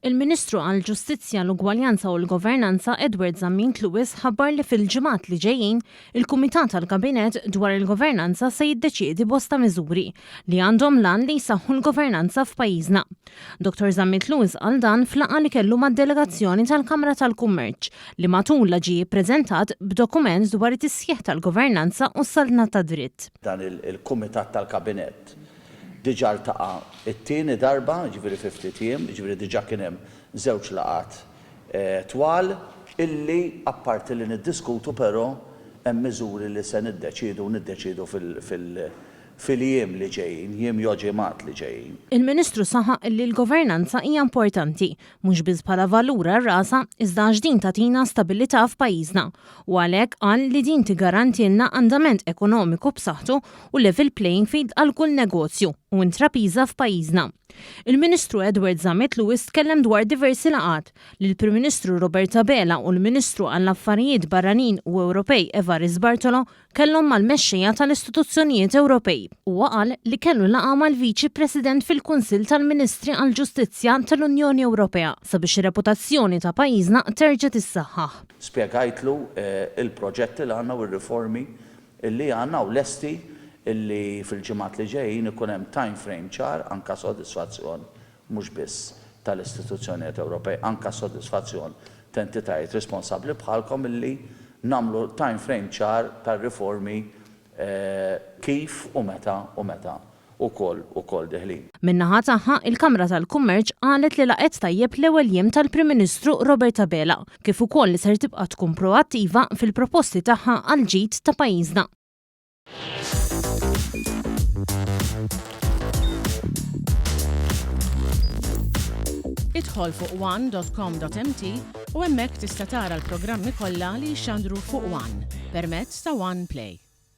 Il-Ministru għall-Ġustizzja, l-Ugwaljanza u l-Governanza Edward Zammit Lewis ħabbar li fil-ġimgħat li ġejjin, il-Kumitat tal-Kabinett dwar il-Governanza se jiddeċiedi bosta miżuri li għandhom l-għan li jsaħħu l-governanza f'pajjiżna. Dottor Zammit Lewis qal dan f'laqgħa li kellu mad-delegazzjoni tal-Kamra tal-Kummerċ li matulha ġie ppreżentat b'dokument dwar it-tisħiħ tal-governanza u s-saltna tad-dritt. Dan il-Kumitat tal-Kabinett diġà ltaqa' t-tieni darba, jiġifieri fi ftit jiem, jiġifieri diġà kien hemm żewġ laqgħat twal illi apparti li niddiskutu però hemm miżuri li se niddeċiedu u niddeċiedu fil-jiem li ġejjin, jiem jew ġimgħat li ġejjin. Il-Ministru saħaq illi l-governanza hija importanti, mhux biss bħala valur għal rasha, iżda għax din tagħtina stabilità f'pajjiżna u għalhekk qal li din tiggarantilna andament ekonomiku b'saħħtu u level playing field għal kull negozju u intrapiża f'pajjiżna. Il-Ministru Edward Zammit Lewis tkellem dwar diversi laqgħat li l-Prim Ministru Robert Abela u l-Ministru għall-Affarijiet Barranin u Ewropej Evarist Bartolo kellhom mal-mexxejja tal-istituzzjonijiet Ewropej. Huwa qal li kellu laqgħa mal-Viċi President fil-Kunsill tal-Ministri għall-Ġustizzja tal-Unjoni Ewropea sabiex ir-reputazzjoni ta' pajjiżna terġa' tissaħħaħ. Spjegajtlu l-proġetti li għandna u r-riformi li għandna u lesti li fil-ġimgħat li ġejjin ikun hemm time frame ċar anke għas-sodisfazzjon mhux biss tal-istituzzjonijiet Ewropej, anke għas-sodisfazzjon t'entitajiet responsabbli bħalkom illi nagħmlu time frame ċar tar-riformi kif u meta u meta ukoll ukoll deħlin. Min-naħa tagħha, il-Kamra tal-Kummerċ qalet li laqgħet tajjeb l-ewwel jiem tal-Prim Ministru Robert Abela, kif ukoll li ser tibqa' tkun proattiva fil-proposti tagħha għall-ġid ta' pajjiżna. Idħol fuq one.com.mt u hemmhekk tista' tara l-programmi kollha li jixxandru fuq One permezz ta' One Play.